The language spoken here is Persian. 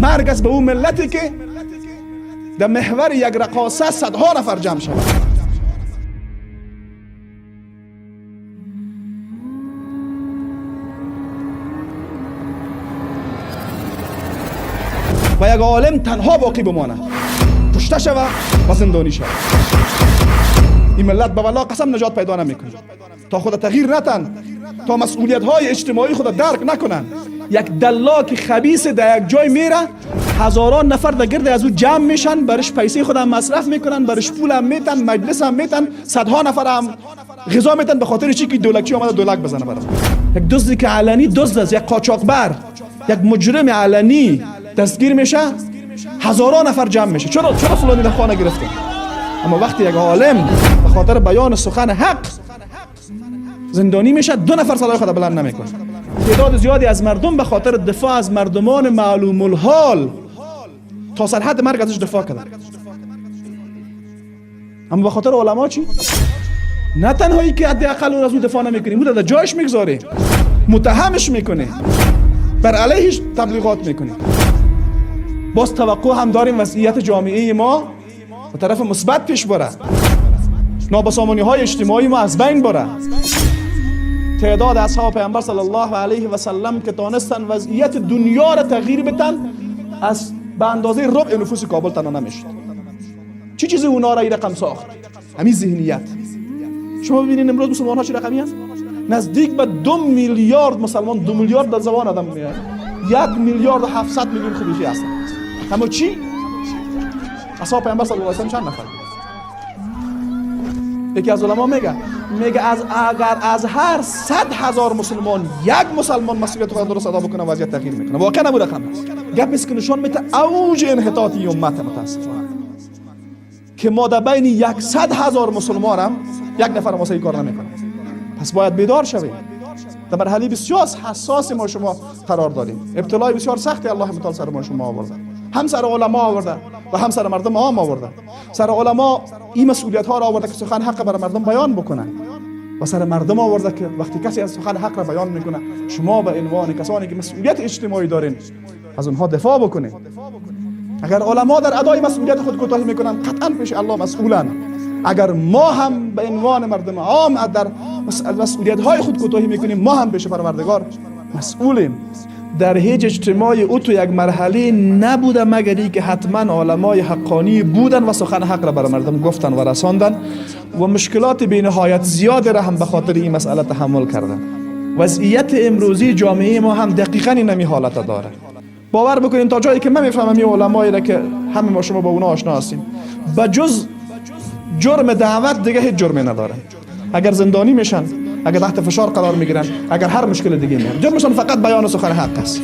مرگ است به اون ملتی که در محور یک رقاصه صدها نفر جمع شود. و یک عالم تنها باقی بمانه، کشته شود و زندانی شود. این ملت به والله قسم نجات پیدا نمیکنه تا خود تغییر نتن، تا مسئولیت های اجتماعی خود درک نکنن. یک دلاک خبیث در یک جای میره، هزاران نفر در گرد از او جمع میشن، برش پیسه خود هم مصرف میکنن، برش پول هم میتن، مجلس هم میتن، صدها نفر هم غذا میتن، به خاطر چی که دولکچی آمده دولک بزنه برام. یک دزدی که علنی دزد است، یک قاچاقبر، یک مجرم علنی دستگیر میشه، هزاران نفر جمع میشه. چرا فلانی در خانه گرفته؟ اما وقتی یک عالم به خاطر بیان سخن حق زندانی میشه، دو نفر صدای خود بلند نمیکنه. تعداد زیادی از مردم به خاطر دفاع از مردمان معلوم الحال تا سرحد مرگ ازش دفاع کردن. اما به خاطر علما چی؟ نه تنهایی که حداقل از او دفاع نمیکنیم، او در جایش میگذاریم، متهمش میکنیم، بر علیهش تبلیغات میکنیم. باز توقع هم داریم وضعیت جامعه ما به طرف مثبت پیش بره، نابسامانی های اجتماعی ما از بین بره. تعداد اصحاب پیامبر صلی الله علیه و سلم که تانستن وضعیت دنیا را تغییر بدن از به اندازه ربع نفوس کابل تنها نمیشد. چی چیزی اونا را این رقم ساخت؟ همین ذهنیت. شما ببینید امروز مسلمان ها چه رقمی هست؟ نزدیک به 2 میلیارد مسلمان، 2 میلیارد در زبان آدم میاد، 1,700,000,000 خبیثی هستن. اما چی؟ اصحاب پیامبر صلی الله علیه و سلم چند نفر؟ یکی از علما میگه از اگر از هر 100,000 مسلمان یک مسلمان مسئولیت خود درست ادا بکنه، وضعیت تغییر میکنه. واقعا نبود رقم است. گپ است که نشان میده اوج انحطاط امت متاسفانه که ما در بین 100,000 مسلمان هم یک نفر ما کار نمیکنه. پس باید بیدار شویم. در مرحله بسیار حساس ما شما قرار داریم. ابتلای بسیار سختی الله متعال سر ما شما آورده، هم سر علما آورده و هم سر مردم عام آورده. سر علما این مسئولیت ها را آورده که سخن حق برای مردم بیان بکنن، و سر مردم آورده که وقتی کسی از سخن حق را بیان میکنه، شما به عنوان کسانی که مسئولیت اجتماعی دارین از اونها دفاع بکنین. اگر علما در ادای مسئولیت خود کوتاهی میکنن، قطعا پیش الله مسئولن. اگر ما هم به عنوان مردم عام در مسئولیت های خود کوتاهی میکنیم، ما هم پیش پروردگار مسئولیم. در هیچ اجتماعی او تو یک مرحله نبوده مگر ای که حتما علمای حقانی بودن و سخن حق را برای مردم گفتن و رساندن و مشکلات بی نهایت زیاد را هم به خاطر این مسئله تحمل کردن. وضعیت امروزی جامعه ما هم دقیقاً این حالت داره. باور بکنین تا جایی که من میفهمم این علمایی را که همه ما شما با اونا آشنا هستیم، به جز جرم دعوت دیگه هیچ جرمی ندارن. اگر زندانی میشن، اگر تحت فشار قرار میگیرن، اگر هر مشکل دیگه میان، جرمشان فقط بیان سخن حق است.